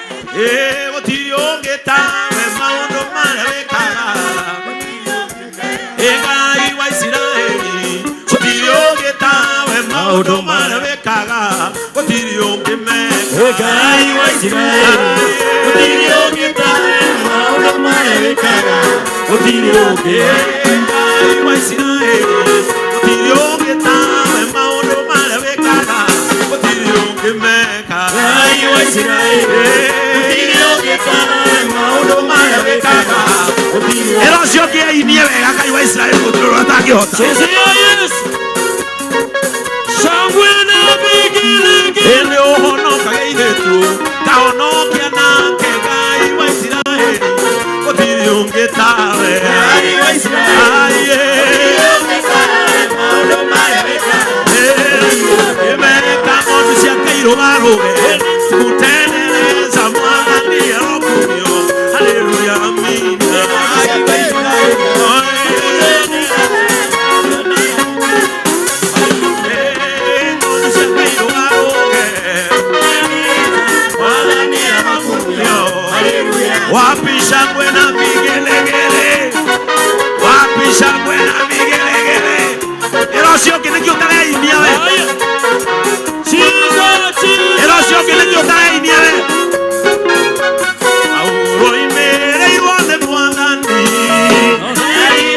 Gũtirĩ ũngĩ tawe maũndũ marĩa wĩkaga. Ngai wa Isiraeli, gũtirĩ ũngĩ tawe maũndũ marĩa wĩkaga, gũtirĩ ũngĩ meka. Ngai wa Isiraeli, gũtirĩ ũngĩ tawe maũndũ marĩa wĩkaga, gũtirĩ ũngĩ. Ngai wa Isiraeli, gũtirĩ ũngĩ tawe maũndũ marĩa wĩkaga, gũtirĩ ũngĩ meka. Ngai wa Isiraeli, gũtirĩ ũngĩ tawe maũndũ marĩa wĩkaga, gũtirĩ ũngĩ. Ĩra ũcio ũngĩ ainie wega Ngai wa Isiraeli gũtirĩ ũrĩa atangĩhota. Chezea Yesu. Shangwe na vigelegele. Ĩndĩ ũhonokagia airĩtu, kahonokia nake Ngai wa Isiraeli, gũtirĩ ũngĩ tawe. Ngai wa Isiraeli, Aye. gũtirĩ ũngĩ tawe maũndũ marĩa wĩkaga. Imeka ng'ondu ciake irũgarũge, kutendereza Mwathani arokumio. Haleluya, amina. Ng'ondu ciake irũgarũge, Mwathani arokumio. Wapi shangwe na vigelegele? Wapi shangwe na vigelegele? Ĩra ũcio ũngĩ nĩkĩ ũtarainia we? Haya. Cheza, cheza. Ĩra ũcio ũngĩ nĩkĩ ũtarainia we? Aũroimĩrĩirwo nĩ Mwathani,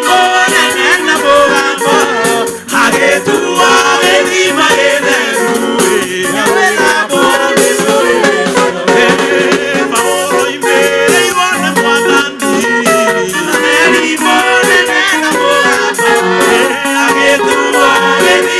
Mũnene na mũgambo, agĩtua gĩthima gĩtheru. Aũroimĩrĩirwo nĩ Mwathani, Mũnene na mũgambo, agĩtua gĩthima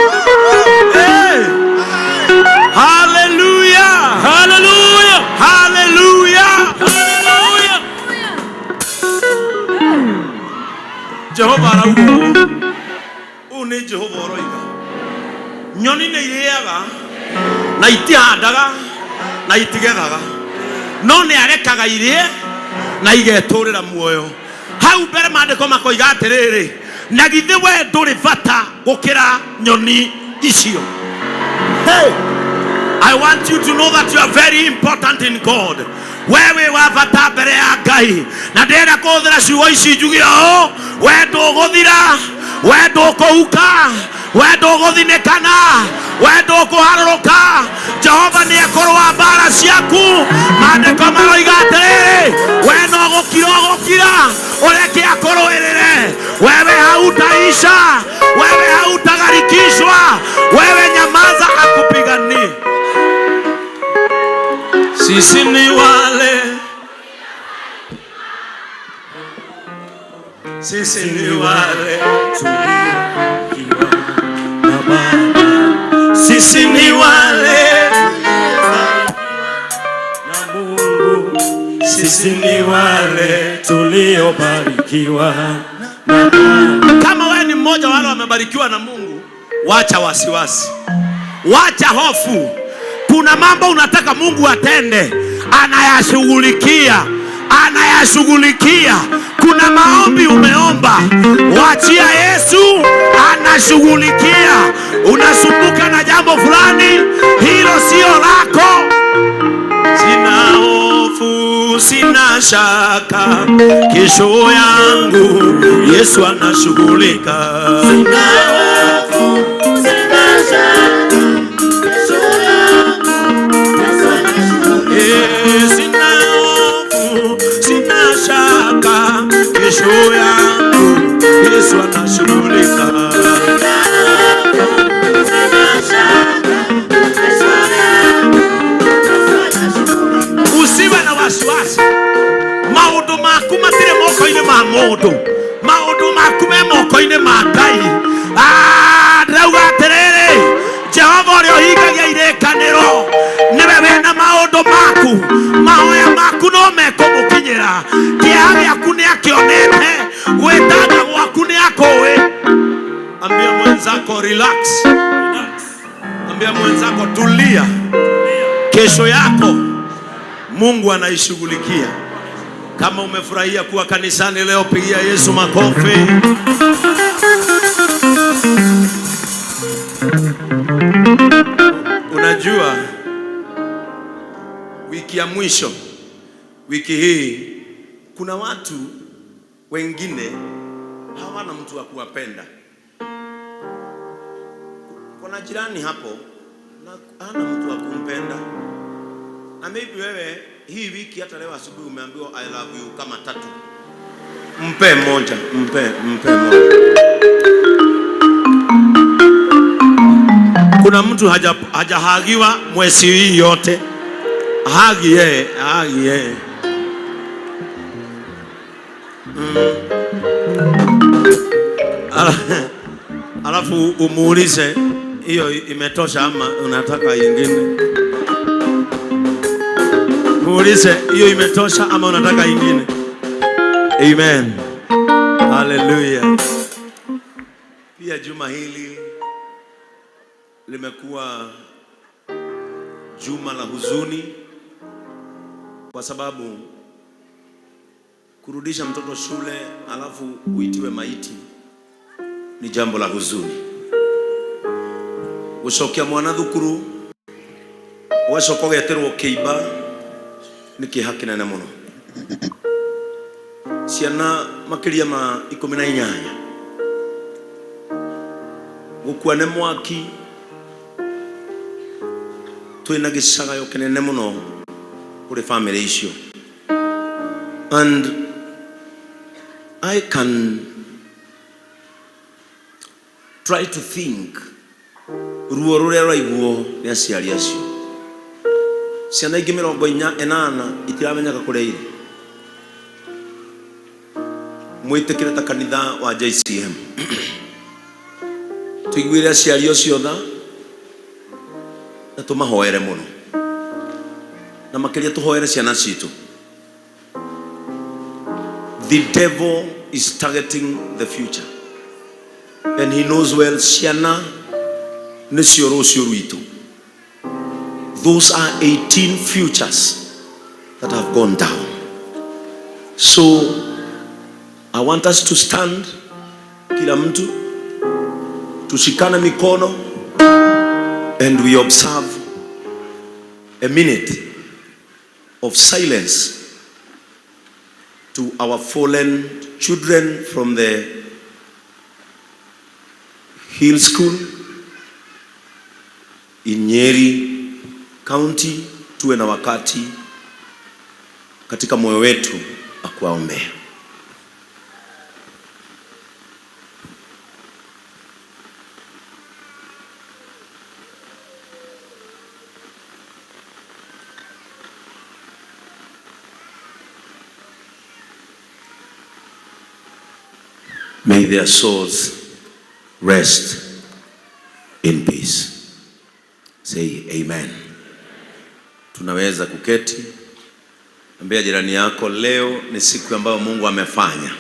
Hey! Hallelujah! Hallelujah! Hallelujah! Hallelujah! Jehova arauga ũũ. Ũũ nĩ Jehova ũroiga. Nyoni nĩ irĩaga na itihandaga na itigethaga, no nĩ arekaga irĩe na igetũrĩra muoyo. Hau mbere maandĩko makoiga atĩrĩrĩ, na githĩ we ndũrĩ bata gũkĩra nyoni icio? Hey! I want you to know that you are very important in God. Wewe wa bata mbere ya Ngai. Na ndĩrenda kũhũthĩra ciugo ici njuge ũũ, we ndũgũthira, we ndũkũhuka, we ndũgũthinĩkana, we ndũkũharũrũka. Jehova nĩ ekũrũa mbara ciaku. Maandĩko maroiga atĩrĩrĩ, we no gũkira ũgũkira, ũreke akũrũĩrĩre. Wewe hautaisha, wewe hautagharikishwa, wewe nyamaza akupiganie. Sisi ni wale, sisi ni wale, Na Baba, sisi ni wale, na Mungu, sisi ni wale tuliobarikiwa na Baba. Kama wewe ni mmoja wale wamebarikiwa na Mungu, wacha wasiwasi, wacha hofu. Kuna mambo unataka Mungu atende, anayashughulikia, anayashughulikia. Kuna maombi umeomba, wachia Yesu, anashughulikia. Unasumbuka na jambo fulani, hilo sio lako. Sina hofu, sina shaka, kesho yangu Yesu anashughulika. Sina hofu, sina shaka, kesho yangu Yesu anashughulika. Eh, sina hofu, sina shaka, kesho yangu Yesu anashughulika. Sina hofu, sina shaka, kesho yangu Yesu anashughulika. Usiwe na wasiwasi, maundu maku matirĩ moko-inĩ ma mũndũ, maundu maku me moko-inĩ ma Ngai. Ah, ndĩrauga atĩrĩrĩ, Jehova ũrĩa ũhingagia irĩkanĩro nĩwe wĩna maũndũ maku, mahoya maku no mekũmũkinyĩra. Kĩeha gĩaku nĩ akĩonete, gwĩtanga gwaku nĩ akũĩ. Ambia mwenzako relax, ambia mwenzako tulia, kesho yako Mungu anaishughulikia. Kama umefurahia kuwa kanisani leo, pigia Yesu makofi. Unajua, wiki ya mwisho, wiki hii, kuna watu wengine hawana mtu wa kuwapenda. Kuna jirani hapo na hana mtu wa kumpenda, na maybe wewe hii wiki hata leo asubuhi umeambiwa "I love you" kama tatu. Mpe moja, mpe mpe moja. Kuna mtu hajahagiwa mwezi hii yote, hagi yeye, hagi yeye. Alafu umuulize hiyo imetosha ama unataka ingine. Muulize hiyo imetosha ama unataka ingine. Amen. Hallelujah. Pia juma hili limekuwa juma la huzuni kwa sababu kurudisha mtoto shule alafu uitiwe maiti ni jambo la huzuni. Gucokia mwana thukuru ugacoka ũgeterwo kĩimba nĩ kĩeha kĩnene mũno. Ciana makĩria ma 18 gũkua nĩ mwaki, twĩna gĩcagayo kĩnene mũno kũrĩ famĩlĩ icio. And I can try to think ruo rũrĩa rwaiguo nĩ aciari acio. Ciana ingĩ 48 itiramenyeka kũrĩa irĩ. Mwĩtĩkĩre ta kanitha wa JCM, tũiguĩre aciari ũcio tha na tũmahoere mũno, na makĩria tũhoere ciana citũ. The devil is targeting the future and he knows well ciana nĩcio rũciũ rwitũ. Those are 18 futures that have gone down. So I want us to stand, kila mtu tushikane mikono and we observe a minute of silence to our fallen children from the Hill School in Nyeri County. Tuwe na wakati katika moyo wetu wa kuwaombea. May their souls rest in peace. Say amen. Tunaweza kuketi. Ambia jirani yako, leo ni siku ambayo Mungu amefanya.